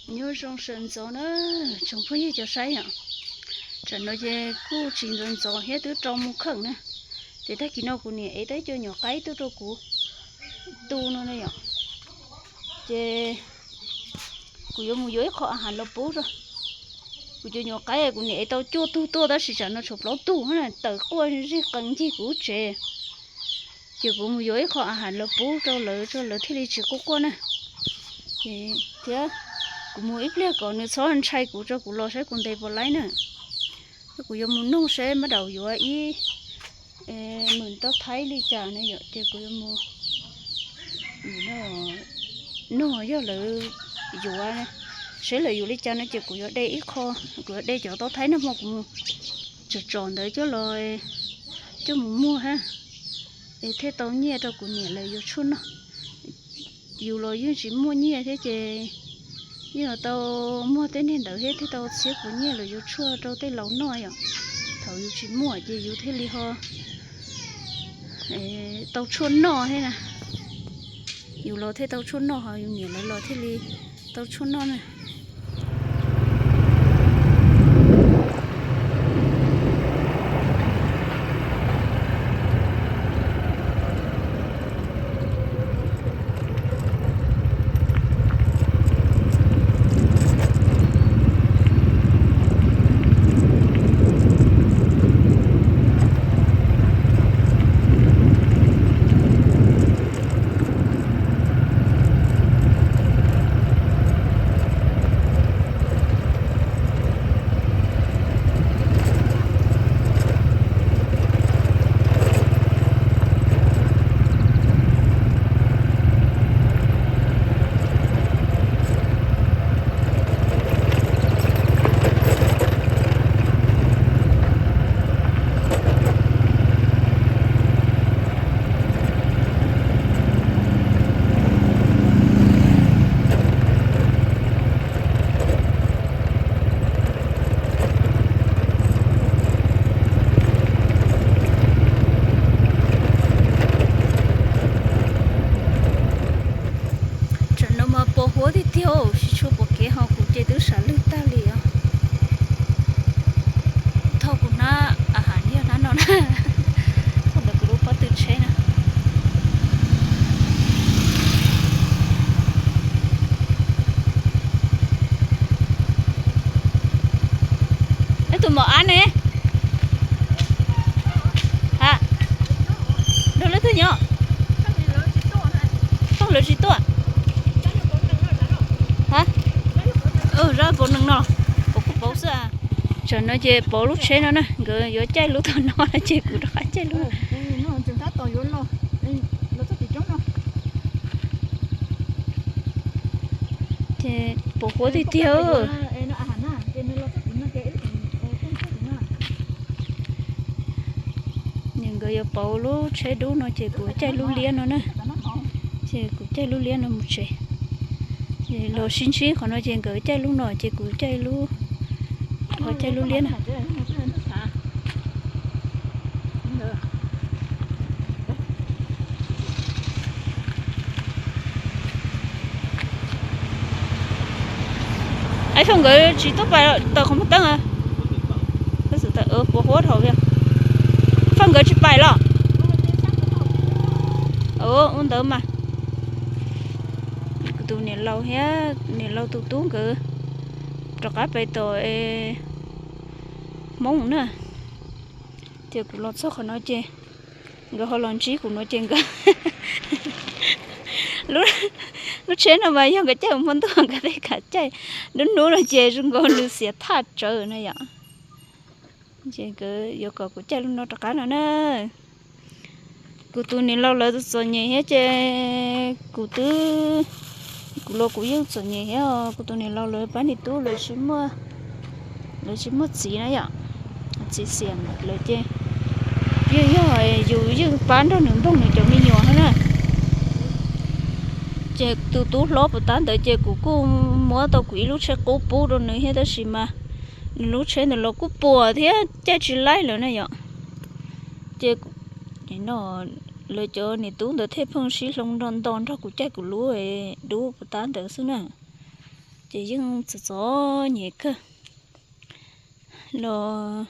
Nyob zoo sawv ntxov na, tsoom phooj ywg cov saib yom. Tsam no ces kuj tsis ntxov ntxov thiab twb rau mus kheem na. Ces tag kis no kuv niam ev tau ib co nyuam qaib tuaj rau kuv tu no na yom. Ces kuv yuav mus yuav ib qho a has los pub rau. Kuv cov nyuam qaib kuv niam ev tau cuaj tug tuaj tab sis tsam no tshuav plaub tug na, tawm quaj zij qees ncig kuv lub tsev. Ces kuv mus yuav ib qho a has los pub rau lawv, rau lawv thiaj li tsis quaj quaj na. Ces thiab kuv mus ib pliag kom nws txhob ntshai kuv, rau kuv los saib kuv ntes puas laib na. Kuv yuav mus nug saib mab daum yuav ib mwm tau thaib li cas na yom, ces kuv yuav mus nug yog lawv yuav, saib lawv yuav li cas no ces kuv yuav de ib qho, kuv yuav de cov tau thaib no mas kuv mus tsom tsom ntawd coj los, coj mus muag hab, es thiaj tau nyiaj rau kuv niam lawv yuav tshuaj noj. Yus los yeej tsis muaj nyiaj thiab ces yeej tau muag tej niag ntawd thiab thiaj tau txhiab kuv nyiaj los yuav tshuaj rau tej laus noj yom. Thaum yus tsis muaj ces yus thiaj li ho tau tshuaj noj thiab na. Yus los thiaj tau tshuaj noj, ho yus niam lawv los thiaj li tau tshuaj noj na. Tam no mas pos huab tiag tiag, tsis tshua pom kev ho kuv ces twb sam lwj tag li os. Thauj kuv hnab a has yog hnab no na, thauj ntawm kuv lub pob tw tsheb na. Ib tug mos ab ne? Ha, nrog leej twg nyob? Pheej lawv tsis tuaj. Ha, zaj Pov Nees no, Pov kuj Pov xwb. Tsam no ces Pov lub tsheb no na, nkawd yuav caij lub tog no ces kuv rov qab caij lub. Ces pos huab tiag tiag. Nkawd yuav pauv lub tsheb dub no ces kuv caij lub liab no na. Ces kuv caij lub liab no mus tsev. Los sib ntsib qhov no ces nkawd caij lub no ces kuv caij lub, ho caij lub liab na. Ab, Faj nkawd tsis tuaj pais tawm qhov muag teeb. Pov huab dhau, Faj nkawd tsis pais los? Ua ntawd mas. Kuv tus niam laus thiab niam laus tus tub nkawd rov qab pais tom Hmoob na. Ces kuv los txog qhov no ces nkawd ho los ntsib kuv no ces nkawd, lub tsheb no mas yog nkawd caij mus hmo ntuj nkawd thiaj kam caij, lub hnub no ces zoo nkaus nws xiam thaj tsawv na yom. Ces nkawd yuav kom kuv caij lub no rov qab no na. Kuv tus niam laus lawv txom nyem thiab ces kuv twb, kuv los kuv yeej txom nyem thiab os. Kuv tus niam laus lawv pab niam tub lawv tsis muaj, lawv tsis muaj txiv na yom, txiv xiam lawm ces yeej yog yus yeej pab nrog nws npog nws cov me nyuam thiab na. Ces tus tub hlob puas tab ntawd ces kuv kuj muab tau kuv ib lub tsheb qub pub rau nws thiab tab sis mas nws lub tsheb ntawd los kuj puas thiab caij tsis laib lawm na yom. Ces no lawv cov niam tub ntawd thiaj pheej sib hloov nrog nto nrog kuv caij kuv lub dub puas tab ntawd xwb na. Ces yeej txom txom nyem kawg los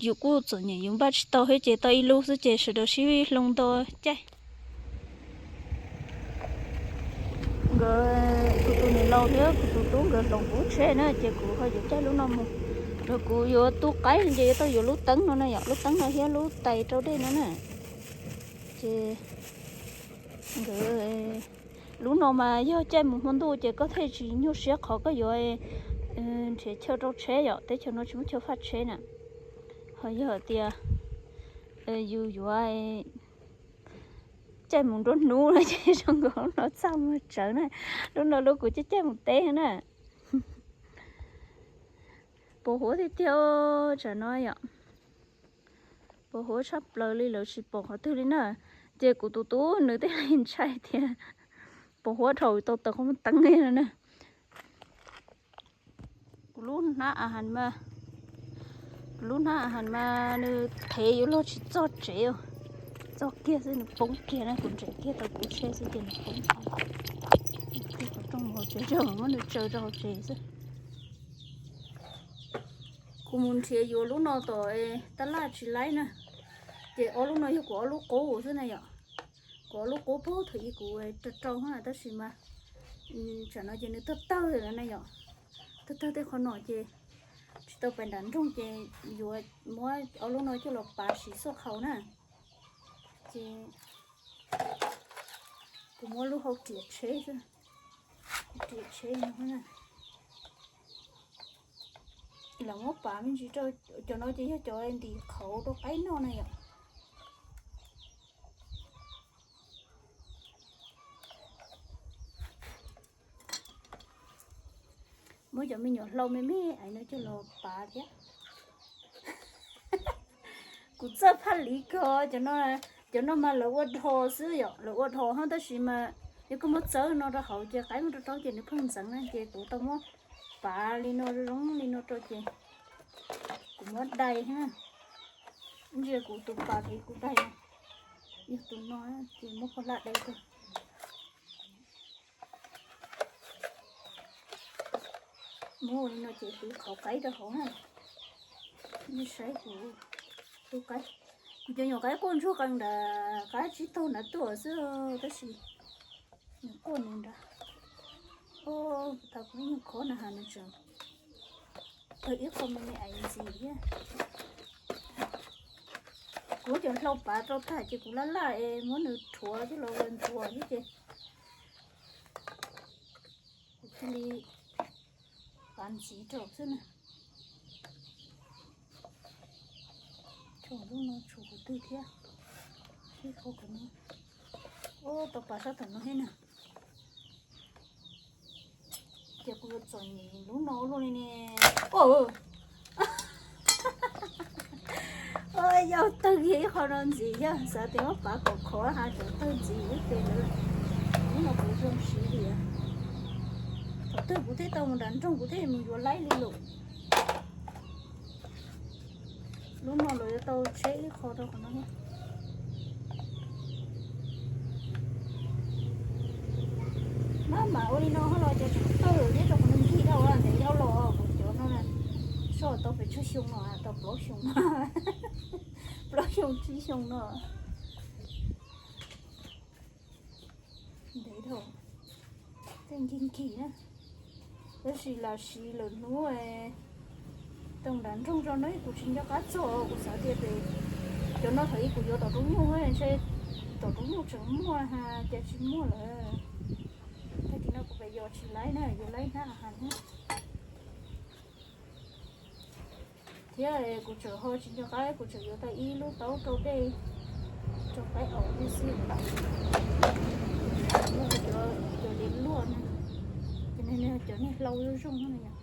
yus kuj txom nyem yus npaj tsis tau thiab ces tau ib lub xwb ces sawv daws sib hloov nto caij. Nkawd tus tus niam laus thiab kuv tus tub nkawd hloov kuv tsheb na ces kuv ho yuav caij lub no mus. Rau kuv yuav tu qaib ces yuav tau yuav lub teeb no na yom, lub teeb no thiab lub tais rau dej no na. Ces nkawd, lub no mas yog caij mus hmo ntuj ces koj thiaj tsis nyuaj siab qhov koj yuav nrhiav chaw rau tsheb yom, teb chaws no tsis muaj chaw faj tsheb na. Ho yog tias yus yuav caij mus nruab hnub no ces zoo nkaus lub no txaj muag tsawv na. Lub no lub kuv caij caij mus teb na. Pos huab tiag tiag tsam no yom. Pos huab tshaj plaws li, lawv tsis pom qhov twg li na. Ces kuv tus tub nws thiaj li ntshai tias pos huab dhau tau tawm qhov muag teeb li no na. Kuv lub hnab a has mas, kuv lub hnab a has mas nws thev yuav luag tsis txog tsev, txog kiag xwb nws poob kiag na, kuv nres kiag tau kuv tsheb xwb ces nws poob kiag qhov rooj hauv tsev, muab nws tsaws rau hauv tsev xwb. Kuv mus nrhiav yuav lub no tom tab laj tsis laib na, ces ob lub no yog kuv ob lub qub xwb na yom. Kuv ob lub qub puag thaum ub kuv rau rau na tab sis mas tsam no ces nws tawg tawg lawm na yom. Tawg tawg tej qhov no ces tsis tau pais nram nroog ces yuav muab ob lub no coj los pav siv xuaj qhaus na. Ces kuv muab lub hau riam tsheb xwb, riam tsheb no na. Lawv muab pav me ntsis rau, cov no ces yog cov ntim qhauv rau qaib noj na yom. Muab cov me nyuam hlau me me no coj los pav thiab. Kuv txawj phaj liv kawg, cov no mas lawv ua dhos xwb yom, lawv ua dhos ho tab sis mas yog koj muab txawb no rau hauv ces qaib muab rau rau ces nws pheej ntxeev na ces kuv tau muab pav li no zoo li no rau ces kuv muab dai na. Ntsia kuv tus pas thiab kuv dai no, yog tus no ces muab poj hlab dai rau. Muab ua li no ces tiv qhauv qaib rau hauv na. Nej saib kuv tus qaib, kuv cov nyuam qaib quaj ntsuag qees nrad, qab tsib taug nrad tuaj xwb tab sis nws quaj nws nrad. Thaum kuv nyuag khov na has nws tseem tawg ib qho me me ais ntxiv thiab. Kuv cov hlau pav rau tag ces kuv laj laj es muab nws rhuav coj los ua ntxuag thiab ces kuv thiaj li pav ntxiv rau xwb na. Tshuav lub no tshuav qhov twg thiab, ib qho qhov no. Ua tau pav sab tom no thiab na. Ces kuv yuav txom nyem lub no ua luaj li ne. Yog tawg kiag ib qho no ntxiv yog xav tias muab pav kom khov ha cov tawg ntxiv ib ce lawm. Lub no kuv zoo siv li. Thaum twg kuv thiaj tau mus nram nroog kuv thiaj mus yuav laib li lawm. Lub no los yuav tau tsheb ib qho rau qhov no. Maj mam ua li no ho los cov tseem tawg thiab rau qhov no ncig dhau ntev dhau los kuv cov no na. Soj tau pes tsawg xyoo no, tau plaub xyoo, plaub xyoo tsib xyoo no. Ntev dhau, tej ncig ncig na. Tab sis lam siv lwm hnub tau nram nroog rau no kuv tsis nco qab txog, kuv xav tias pem cov no thaum ub kuv yuav tom roob nyuj ntshe tom roob nyuj tseem muaj ha, cas tsis muaj lawm. Tag kis no kuv pem yos tsis laib na, yuav laib hnab has na. Thiab kuv tseem ho tsis nco qab, kuv tseem yuav tau ib lub taub rau dej, rau qaib aus tib si. Cov liab luaj na, cov niag hlau zoo zoo na yom.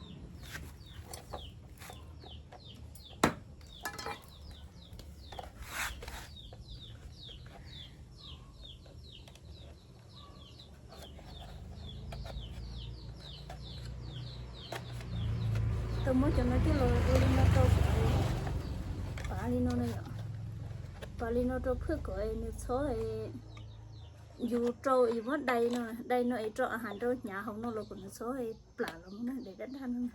Tau muab cov no coj los ua li no rau, pav li no na yom, pav li no rau phwj kom nws txhob Yus rau, yus muab dai no, dai no es rau a has rau hnyav hauv no los kom nws txhob plam los mus na, daim daj daj no na.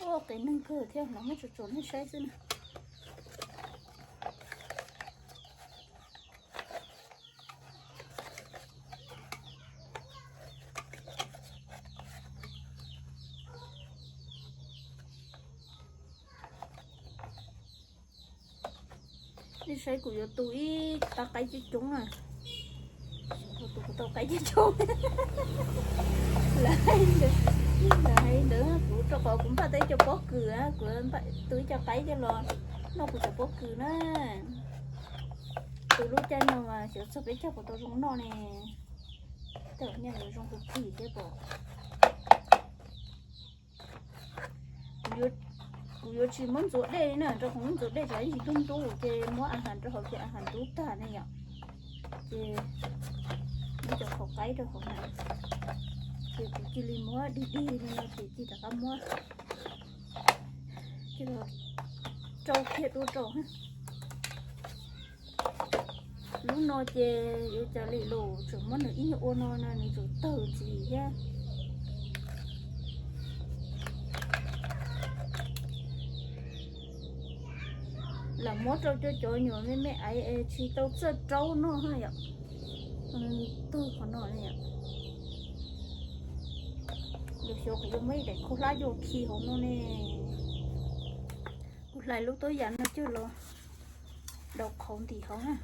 Ua qis neeg kawg thiab, los muab tsuas tsuas nej saib xwb na. Nej saib kuv yuav tu ib qab qaib coob coob na. Kuv tu kuv tau qaib coob coob. Lawv hais ntawd, lawv hais ntawd kuv rau qhov kuv npaj tau ib co pob kws, kuv npaj tu ib co qaib coj los noj kuv cov pob kws na. Tu lub caij no mas xyov txog peb caug puas tau zoo noj ne. Tej zaum noj yuav zoo kawg kiag thiab pom. Kuv yuav tsis muab ntxuav dej li na, rau qhov muab ntxuav dej tsam ib ntsis ntub ntub ces muab a has rau hauv ces a has ntub tag ne yom. Ces muab cov qhauv qaib rau hauv na, ces kuv cia li muab dig dig li no ces cia rov qab muab coj los rau kiag dua rau na. Lub no ces yuav cas li los tseem muab nws ib nyuag ua no na, nws tseem tawg ntxiv thiab. Lam muab rau cov cov nyuam me me aiv es tsis tau txawj raub noj na yom. Tawg qhov no ne yom. Lwm xyov kuv yuav muab ib daim khaub hlab coj khi hauv no ne. Kuv hlais lub taub yam no coj los daus qhauv ntim hauv na.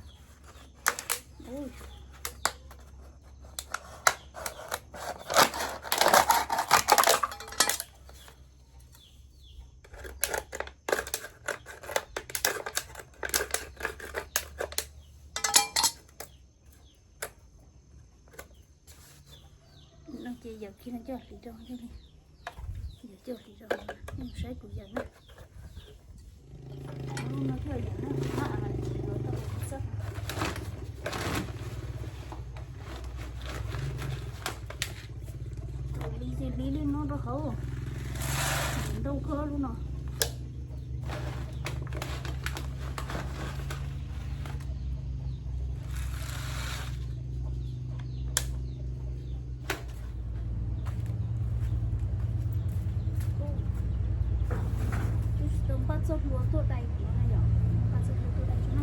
No ces yawm kiag no coj hliv rau, yawm coj hliv rau, nej saib kuv yawm na. No coj yawm na, kuv hab tsis yuav tau xwb. Li ces li li no rau hauv, ntau kawg lub no. Npaj txoj hlua tuaj dai kuv na yom, npaj txoj hlua tuaj dai tso na.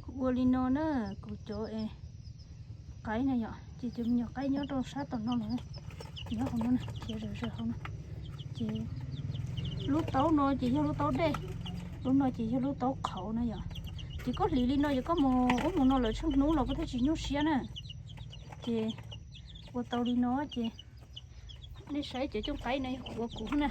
Kuv ua li no na, kuv cov qaib na yom, ces cov me nyuam qaib nyob rau sab tom no los, nyob hauv no na, khiav zom zaws hauv no. Ces lub taub no ces yog lub taub dej, lub no ces yog lub taub qhauv na yom. Ces koj hliv li no ces koj mus ub mus no lawm tsheej hnub los koj thiaj tsis nyuaj siab na. Ces ua tau li no ces nej saib cov cooj qaib no yog kuv ua kuv na.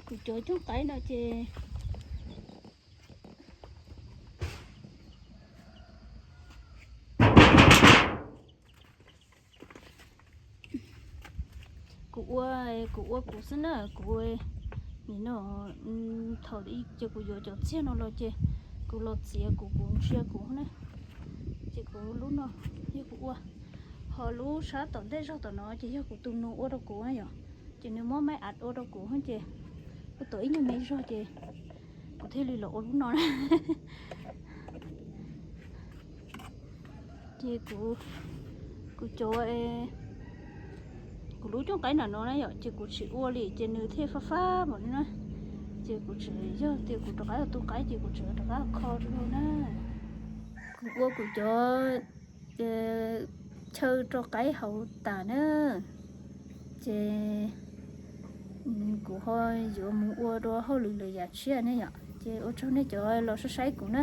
Kuv cov cooj qaib no ces kuv ua, kuv ua kuv xwb na, kuv nim no thaum ib ces kuv yuav cov txiag no los ces kuv los txiav kuv, kuv ntsia kuv na, ces kuv lub no yog kuv ua. Ho lub sab tom ntej zog tom no ces yog kuv tus nus ua rau kuv yom, ces nws muab maib av ua rau kuv ces kuv tuav ib nyuag me zog ces kuv thiaj li los ua lub no na. Ces kuv, kuv cov, kuv lub cooj qaib nram no na yom, ces kuv tsis ua li ces nws thiaj fab fab npaum li na. Ces kuv tseem, yog tias kuv rov qab ua tus qaib ces kuv tseem rov qab kho rau na. Kuv ua kuv cov chaw rau qaib haus tas na, ces kuv ho yuav mus ua dua hauj lwm lwm yam tshiab ne yom. Ces ua tsaug nej cov los saib saib kuv na.